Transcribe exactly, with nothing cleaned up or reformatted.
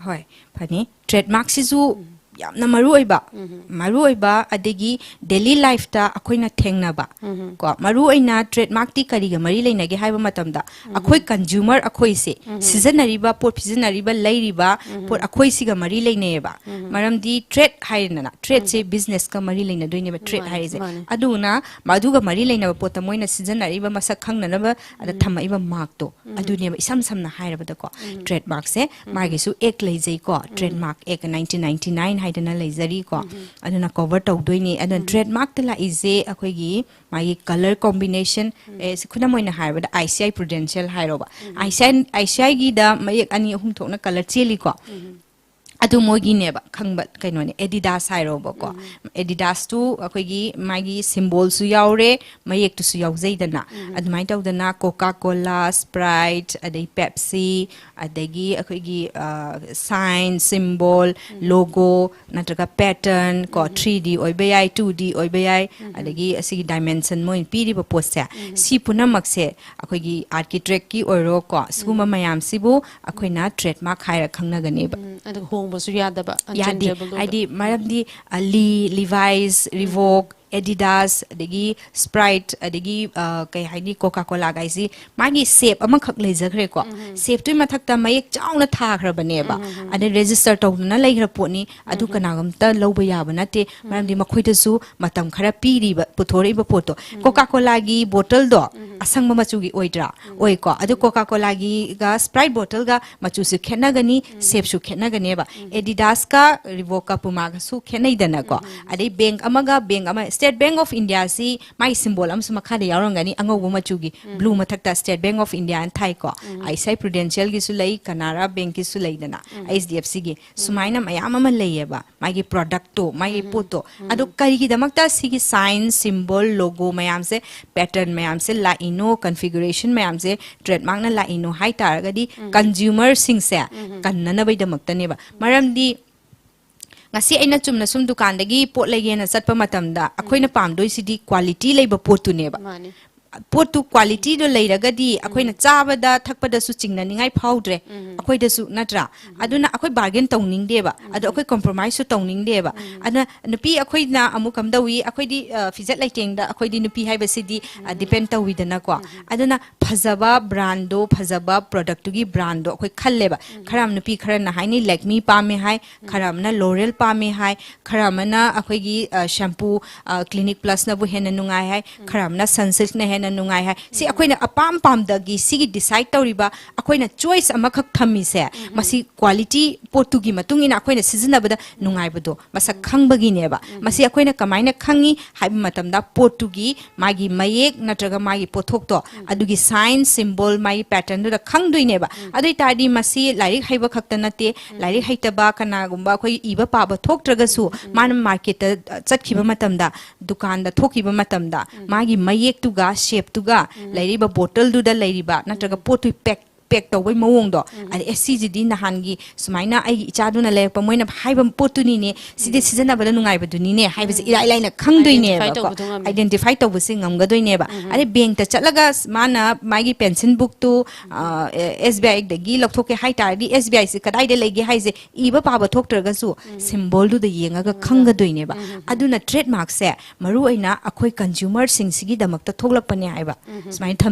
ꯍꯣꯏ, ꯐꯅꯤ꯫ ꯇ꯭ꯔꯦꯗꯃꯥꯔꯛꯁꯤꯁꯨ ꯌꯥꯝꯅ ꯃꯔꯨ ꯑꯣꯏꯕ, ꯃꯔꯨ ꯑꯣꯏꯕ, ꯑꯗꯒꯤ ꯗꯦꯂꯤ ꯂꯥꯏꯐꯇ ꯑꯩꯈꯣꯏꯅ ꯊꯦꯡꯅꯕ ꯀꯣ, ꯃꯔꯨ ꯑꯣꯏꯅ ꯇ꯭ꯔꯦꯗꯃꯥꯔꯛꯇꯤ ꯀꯔꯤꯒ ꯃꯔꯤ ꯂꯩꯅꯒꯦ ꯍꯥꯏꯕ ꯃꯇꯝꯗ, ꯑꯩꯈꯣꯏ ꯀꯟꯖꯨꯃꯔ ꯑꯩꯈꯣꯏꯁꯦ, ꯁꯤꯖꯤꯟꯅꯔꯤꯕ ꯄꯣꯠ, ꯁꯤꯖꯤꯟꯅꯔꯤꯕ, ꯂꯩꯔꯤꯕ ꯄꯣꯠ, ꯑꯩꯈꯣꯏꯁꯤꯒ ꯃꯔꯤ ꯂꯩꯅꯩꯌꯦꯕ꯫ ꯃꯔꯝꯗꯤ ꯇ꯭ꯔꯦꯗ ꯍꯥꯏꯔꯦꯗꯅ, ꯇ꯭ꯔꯦꯗꯁꯦ ꯕꯤꯖꯤꯅꯦꯁꯀ ꯃꯔꯤ ꯂꯩꯅꯗꯣꯏꯅꯦꯕ ꯇ꯭ꯔꯦꯗ ꯃꯥꯅꯦ, ꯍꯥꯏꯔꯤꯁꯦ꯫ ꯃꯥꯅꯦ꯫ ꯑꯗꯨꯅ ꯃꯗꯨꯒ ꯃꯔꯤ ꯂꯩꯅꯕ ꯄꯣꯠꯇ ꯃꯣꯏꯅ ꯁꯤꯖꯤꯟꯅꯔꯤꯕ ꯃꯁꯛ ꯈꯪꯅꯅꯕ ꯑꯗ ꯊꯝꯃꯛꯏꯕ ꯃꯥꯔꯛꯇꯣ, ꯑꯗꯨꯅꯦꯕ ꯏꯁꯝ ꯁꯝꯅ ꯍꯥꯏꯔꯕꯗꯀꯣ꯫ ꯇ꯭ꯔꯦꯗꯃꯥꯔꯛꯁꯦ ꯃꯥꯒꯤꯁꯨ ꯑꯦꯛ ꯂꯩꯖꯩꯀꯣ, ꯇ꯭ꯔꯦꯗꯃꯥꯔꯛ ꯑꯦꯛ ꯅꯥꯏꯟꯇꯤꯟ ꯅꯥꯏꯟꯇꯤ ꯅꯥꯏꯟ ꯍꯥꯏꯗꯅ ꯂꯩꯖꯔꯤꯀꯣ꯫ ꯑꯗꯨꯅ ꯀꯣꯚꯔ ꯇꯧꯗꯣꯏꯅꯤ꯫ ꯑꯗꯨꯅ ꯇ꯭ꯔꯦꯗꯃꯥꯔꯛꯇ ꯂꯥꯛꯏꯁꯦ ꯑꯩꯈꯣꯏꯒꯤ ꯃꯥꯒꯤ ꯀꯂꯔ ꯀꯣꯝꯕꯤꯅꯦꯁꯟ, ꯑꯦ, ꯁꯤ ꯈꯨꯗꯝ ꯑꯣꯏꯅ ꯍꯥꯏꯔꯕꯗ I C I Prudential ꯍꯥꯏꯔꯣꯕ꯫ I C I, I C ꯑꯥꯏꯒꯤꯗ ꯃꯌꯦꯛ ꯑꯅꯤ ꯑꯍꯨꯝ ꯊꯣꯛꯅ ꯀꯂꯔ ꯆꯦꯜꯂꯤꯀꯣ꯫ ꯑꯗꯨ ꯃꯣꯏꯒꯤꯅꯦꯕ ꯈꯪꯕ ꯀꯩꯅꯣꯅꯦ, ꯑꯦꯗꯤꯗꯥꯁ ꯍꯥꯏꯔꯣꯕꯀꯣ꯫ ꯑꯦꯗꯤꯗꯥꯁꯇꯨ ꯑꯩꯈꯣꯏꯒꯤ ꯃꯥꯒꯤ ꯁꯤꯝꯕꯣꯜꯁꯨ ꯌꯥꯎꯔꯦ, ꯃꯌꯦꯛꯇꯨꯁꯨ ꯌꯥꯎꯖꯩꯗꯅ꯫ ꯑꯗꯨꯃꯥꯏꯅ ꯇꯧꯗꯅ ꯀꯣꯀꯥ ꯀꯣꯂꯥ, ꯁ꯭ꯄ꯭ꯔꯥꯏꯠ, ꯑꯗꯩ ꯄꯦꯞꯁꯤ, ꯑꯗꯒꯤ ꯑꯩꯈꯣꯏꯒꯤ, ꯑ, ꯁꯥꯏꯟ, ꯁꯤꯝꯕꯣꯜ, ꯂꯣꯒꯣ, ꯅꯠꯇ꯭ꯔꯒ ꯄꯦꯇꯔꯟ ꯀꯣ, ꯊ꯭ꯔꯤ ꯗꯤ ꯑꯣꯏꯕ ꯌꯥꯏ, ꯇꯨ ꯗꯤ ꯑꯣꯏꯕ ꯌꯥꯏ, ꯑꯗꯒꯤ ꯑꯁꯤꯒꯤ ꯗꯥꯏꯃꯦꯟꯁꯟ ꯃꯣꯏꯅ ꯄꯤꯔꯤꯕ ꯄꯣꯠꯁꯦ, ꯁꯤ ꯄꯨꯝꯅꯃꯛꯁꯦ ꯑꯩꯈꯣꯏꯒꯤ ꯑꯥꯔꯀꯤꯇꯦꯛꯀꯤ ꯑꯣꯏꯔꯣ ꯀꯣ, ꯁꯤꯒꯨꯝꯕ ꯃꯌꯥꯝꯁꯤꯕꯨ ꯑꯩꯈꯣꯏꯅ ꯇ꯭ꯔꯦꯗꯃꯥꯔꯛ ꯍꯥꯏꯔ ꯈꯪꯅꯒꯅꯦꯕ꯫ ꯎꯝ, ꯑꯗꯨꯒ ꯍꯣꯡꯕꯁꯨ ꯌꯥꯗꯕ, ꯌꯥꯗꯦ꯫ Unchangeable ꯑꯣꯏꯕ꯫ ꯍꯥꯏꯗꯤ ꯃꯔꯝꯗꯤ, ꯑ, ꯂꯤ, ꯂꯤꯚꯥꯏꯁ, ꯔꯤꯕꯣꯛ, ꯑꯦꯗꯤꯗꯥꯁ, ꯑꯗꯒꯤ ꯁ꯭ꯄ꯭ꯔꯥꯏꯠ, ꯑꯗꯒꯤ, ꯑ, ꯀꯩ ꯍꯥꯏꯅꯤ, ꯀꯣꯀꯥ ꯀꯣꯂꯥꯒꯥꯏꯁꯤ ꯃꯥꯒꯤ ꯁꯦꯞ ꯑꯃꯈꯛ ꯂꯩꯖꯈ꯭ꯔꯦꯀꯣ꯫ ꯁꯦꯞꯇꯨꯒꯤ ꯃꯊꯛꯇ ꯃꯌꯦꯛ ꯆꯥꯎꯅ ꯊꯥꯈ꯭ꯔꯕꯅꯦꯕ꯫ ꯑꯗꯩ ꯔꯦꯖꯤꯁꯇꯔ ꯇꯧꯗꯨꯅ ꯂꯩꯈ꯭ꯔ ꯄꯣꯠꯅꯤ꯫ ꯑꯗꯨ ꯀꯅꯥꯒꯨꯝꯇ ꯂꯧꯕ ꯌꯥꯕ ꯅꯠꯇꯦ꯫ ꯃꯔꯝꯗꯤ ꯃꯈꯣꯏꯗꯁꯨ ꯃꯇꯝ ꯈꯔ ꯄꯤꯔꯤꯕ, ꯄꯨꯊꯣꯔꯛꯏꯕ ꯄꯣꯠꯇꯣ꯫ ꯀꯣꯀꯥ ꯀꯣꯂꯥꯒꯤ ꯕꯣꯇꯜꯗꯣ ꯑꯁꯪꯕ ꯃꯆꯨꯒꯤ ꯑꯣꯏꯗ꯭ꯔꯥ? ꯑꯣꯏꯀꯣ꯫ ꯑꯗꯨ ꯀꯣꯀꯥ ꯀꯣꯂꯥꯒꯤꯒ ꯁ꯭ꯄ꯭ꯔꯥꯏꯠ ꯕꯣꯇꯜꯒ ꯃꯆꯨꯁꯨ ꯈꯦꯠꯅꯒꯅꯤ, ꯁꯦꯞꯁꯨ ꯈꯦꯠꯅꯒꯅꯦꯕ꯫ ꯑꯦꯗꯤꯗꯥꯁꯀ ꯔꯤꯕꯣꯛꯀ ꯄꯨꯃꯥꯒꯁꯨ ꯈꯦꯠꯅꯩꯗꯅꯀꯣ꯫ ꯑꯗꯩ ꯕꯦꯡꯛ ꯑꯃꯒ ꯕꯦꯡꯛ ꯑꯃ, State Bank of Indiaꯁꯤ ꯃꯥꯒꯤ ꯁꯤꯝꯕꯣꯜ ꯑꯃꯁꯨ ꯃꯈꯥꯗ ꯌꯥꯎꯔꯝꯒꯅꯤ, ꯑꯉꯧꯕ ꯃꯆꯨꯒꯤ, ꯕ꯭ꯂꯨ ꯃꯊꯛꯇ State Bank of Indiaꯅ ꯊꯥꯏꯀꯣ꯫ I C I ꯄ꯭ꯔꯨꯗꯦꯟꯁꯤꯌꯦꯜꯒꯤꯁꯨ ꯂꯩ, ꯀꯅꯥꯔꯥ ꯕꯦꯡꯛꯀꯤꯁꯨ ꯂꯩꯗꯅ, ꯑꯩꯆ ꯗꯤ ꯑꯦꯐ ꯁꯤꯒꯤ꯫ ꯁꯨꯃꯥꯏꯅ ꯃꯌꯥꯝ ꯑꯃ ꯂꯩꯌꯦꯕ, ꯃꯥꯒꯤ ꯄ꯭ꯔꯣꯗꯛꯇꯣ, ꯃꯥꯒꯤ ꯄꯣꯠꯇꯣ꯫ ꯑꯗꯣ ꯀꯔꯤꯒꯤꯗꯃꯛꯇ ꯁꯤꯒꯤ ꯁꯥꯏꯟ, ꯁꯤꯝꯕꯣꯜ, ꯂꯣꯒꯣ ꯃꯌꯥꯝꯁꯦ, ꯄꯦꯇꯔꯟ ꯃꯌꯥꯝꯁꯦ ꯂꯥꯛꯏꯅꯣ, ꯀꯟꯐꯤꯒꯨꯔꯦꯁꯟ ꯃꯌꯥꯝꯁꯦ ꯇ꯭ꯔꯦꯗꯃꯥꯔꯛꯅ ꯂꯥꯛꯏꯅꯣ ꯍꯥꯏ ꯇꯥꯔꯒꯗꯤ, ꯀꯟꯖꯨꯃꯔꯁꯤꯡꯁꯦ ꯀꯟꯅꯅꯕꯒꯤꯗꯃꯛꯇꯅꯦꯕ꯫ ꯃꯔꯝꯗꯤ ꯉꯁꯤ ꯑꯩꯅ ꯆꯨꯝꯅ ꯁꯨꯝ ꯗꯨꯀꯥꯟꯗꯒꯤ ꯄꯣꯠ ꯂꯩꯒꯦꯅ ꯆꯠꯄ ꯃꯇꯝꯗ ꯑꯩꯈꯣꯏꯅ ꯄꯥꯝꯗꯣꯏꯁꯤꯗꯤ ꯀ꯭ꯋꯥꯂꯤꯇꯤ ꯂꯩꯕ ꯄꯣꯠꯇꯨꯅꯦꯕ꯫ ꯃꯥꯅꯤ꯫ ꯄꯣꯠꯇꯨ ꯀ꯭ꯋꯥꯂꯤꯇꯤꯗꯣ ꯂꯩꯔꯒꯗꯤ ꯑꯩꯈꯣꯏꯅ ꯆꯥꯕꯗ ꯊꯛꯄꯗꯁꯨ ꯆꯤꯡꯅꯅꯤꯡꯉꯥꯏ ꯐꯥꯎꯗ꯭ꯔꯦ, ꯑꯩꯈꯣꯏꯗꯁꯨ, ꯅꯠꯇ꯭ꯔꯥ? ꯑꯗꯨꯅ ꯑꯩꯈꯣꯏ ꯕꯥꯔꯒꯦꯟ ꯇꯧꯅꯤꯡꯗꯦꯕ, ꯑꯗꯣ ꯑꯩꯈꯣꯏ ꯀꯝꯄ꯭ꯔꯣꯃꯥꯏꯁꯁꯨ ꯇꯧꯅꯤꯡꯗꯦꯕ꯫ ꯑꯗꯨꯅ ꯅꯨꯄꯤ ꯑꯩꯈꯣꯏꯅ ꯑꯃꯨꯛ ꯀꯝꯗꯧꯏ, ꯑꯩꯈꯣꯏꯗꯤ ꯐꯤꯖꯦꯠ ꯂꯩꯇꯦꯡꯗ ꯑꯩꯈꯣꯏꯗꯤ ꯅꯨꯄꯤ ꯍꯥꯏꯕꯁꯤꯗꯤ ꯗꯤꯄꯦꯟ ꯇꯧꯋꯤꯗꯅꯀꯣ꯫ ꯑꯗꯨꯅ ꯐꯖꯕ ꯕ꯭ꯔꯥꯟꯗꯣ, ꯐꯖꯕ ꯄ꯭ꯔꯗꯛꯇꯨꯒꯤ ꯕ꯭ꯔꯥꯟꯗꯣ ꯑꯩꯈꯣꯏ ꯈꯜꯂꯦꯕ꯫ ꯈꯔ ꯑꯃ ꯅꯨꯄꯤ ꯈꯔꯅ ꯍꯥꯏꯅꯤ ꯂꯦꯛꯃꯤ ꯄꯥꯝꯃꯦ ꯍꯥꯏ, ꯈꯔ ꯑꯃꯅ ꯂꯣꯔꯦꯜ ꯄꯥꯝꯃꯦ ꯍꯥꯏ, ꯈꯔ ꯑꯃꯅ ꯑꯩꯈꯣꯏꯒꯤ ꯁꯦꯝꯄꯨ ꯀ꯭ꯂꯤꯅꯤꯛ ꯄ꯭ꯂꯁꯅꯕꯨ ꯍꯦꯟꯅ ꯅꯨꯡꯉꯥꯏ ꯍꯥꯏ, ꯈꯔ ꯑꯃꯅ ꯁꯟꯁꯤꯜꯛꯅ ꯍꯦꯟꯅ ꯅꯨꯡꯉꯥꯏ ꯍꯥꯏ꯫ ꯁꯤ ꯑꯩꯈꯣꯏꯅ ꯑꯄꯥꯝ ꯄꯥꯝꯗꯒꯤ ꯁꯤꯒꯤ ꯗꯤꯁꯥꯏꯠ ꯇꯧꯔꯤꯕ ꯑꯩꯈꯣꯏꯅ ꯆꯣꯏꯁ ꯑꯃꯈꯛ ꯊꯝꯃꯤꯁꯦ, ꯃꯁꯤ ꯀ꯭ꯋꯥꯂꯤꯇꯤ ꯄꯣꯠꯇꯨꯒꯤ ꯃꯇꯨꯡ ꯏꯟꯅ ꯑꯩꯈꯣꯏꯅ ꯁꯤꯖꯤꯟꯅꯕꯗ ꯅꯨꯡꯉꯥꯏꯕꯗꯣ ꯃꯁꯛ ꯈꯪꯕꯒꯤꯅꯦꯕ꯫ ꯃꯁꯤ ꯑꯩꯈꯣꯏꯅ ꯀꯃꯥꯏꯅ ꯈꯪꯉꯤ ꯍꯥꯏꯕ ꯃꯇꯝꯗ ꯄꯣꯠꯇꯨꯒꯤ ꯃꯥꯒꯤ ꯃꯌꯦꯛ ꯅꯠꯇ꯭ꯔꯒ ꯃꯥꯒꯤ ꯄꯣꯠꯊꯣꯛꯇꯣ, ꯑꯗꯨꯒꯤ ꯁꯥꯏꯟ, ꯁꯤꯝꯕꯣꯜ, ꯃꯥꯒꯤ ꯄꯦꯇꯔꯟꯗꯨꯗ ꯈꯪꯗꯣꯏꯅꯦꯕ꯫ ꯑꯗꯨ ꯑꯣꯏ ꯇꯥꯔꯗꯤ ꯃꯁꯤ ꯂꯥꯏꯔꯤꯛ ꯍꯩꯕ ꯈꯛꯇ ꯅꯠꯇꯦ, ꯂꯥꯏꯔꯤꯛ ꯍꯩꯇꯕ ꯀꯅꯥꯒꯨꯝꯕ ꯑꯩꯈꯣꯏ ꯏꯕ ꯄꯥꯕ ꯊꯣꯛꯇ꯭ꯔꯒꯁꯨ ꯃꯥꯅ ꯃꯥꯔꯀꯦꯠꯇ ꯆꯠꯈꯤꯕ ꯃꯇꯝꯗ, ꯗꯨꯀꯥꯟꯗ ꯊꯣꯛꯈꯤꯕ ꯃꯇꯝꯗ ꯃꯥꯒꯤ ꯃꯌꯦꯛꯇꯨꯒ, ꯁꯦꯞꯇꯨꯒ, ꯂꯩꯔꯤꯕ ꯕꯣꯇꯜꯗꯨꯗ ꯂꯩꯔꯤꯕ ꯅꯠꯇ꯭ꯔꯒ ꯄꯣꯠꯇꯨ ꯄꯦꯛ ꯄꯦꯛ ꯇꯧꯕꯩ ꯃꯑꯣꯡꯗꯣ, ꯑꯗ ꯑꯦ ꯁꯤꯁꯤꯗꯤ ꯅꯍꯥꯟꯒꯤ ꯁꯨꯃꯥꯏꯅ ꯑꯩꯒꯤ ꯏꯆꯥꯗꯨꯅ ꯂꯩꯔꯛꯄ ꯃꯣꯏꯅ ꯍꯥꯏꯕ ꯄꯣꯠꯇꯨꯅꯤꯅꯦ, ꯁꯤꯗꯤ ꯁꯤꯖꯤꯟꯅꯕꯗ ꯅꯨꯡꯉꯥꯏꯕꯗꯨꯅꯤꯅꯦ ꯍꯥꯏꯕꯁꯦ ꯏꯔꯥꯏ ꯂꯥꯏꯅ ꯈꯪꯗꯣꯏꯅꯦꯕꯀꯣ꯫ Identify ꯇꯧꯕꯗꯣ ꯉꯝꯃꯦ꯫ Identify ꯇꯧꯕꯁꯦ ꯉꯝꯒꯗꯣꯏꯅꯦꯕ꯫ ꯑꯗꯩ ꯕꯦꯡꯛꯇ ꯆꯠꯂꯒ ꯃꯥꯅ ꯃꯥꯒꯤ ꯄꯦꯟꯁꯤꯟ ꯕꯨꯛꯇꯨ ꯑꯦꯁ ꯕꯤ ꯑꯥꯏꯗꯒꯤ ꯂꯧꯊꯣꯛꯀꯦ ꯍꯥꯏ ꯇꯥꯔꯗꯤ ꯑꯦꯁ ꯕꯤ ꯑꯥꯏꯁꯦ ꯀꯗꯥꯏꯗ ꯂꯩꯒꯦ ꯍꯥꯏꯁꯦ ꯏꯕ ꯄꯥꯕ ꯊꯣꯛꯇ꯭ꯔꯒꯁꯨ ꯁꯤꯝꯕꯣꯜꯗꯨꯗ ꯌꯦꯡꯉꯒ ꯈꯪꯒꯗꯣꯏꯅꯦꯕ꯫ ꯑꯗꯨꯅ ꯇ꯭ꯔꯦꯗꯃꯥꯔꯛꯁꯦ ꯃꯔꯨ ꯑꯣꯏꯅ ꯑꯩꯈꯣꯏ ꯀꯟꯖꯨꯃꯔꯁꯤꯡꯁꯤꯒꯤꯗꯃꯛꯇ ꯊꯣꯛꯂꯛꯄꯅꯦ ꯍꯥꯏꯕ꯫ ꯁꯨꯃꯥꯏꯅ ꯊꯝ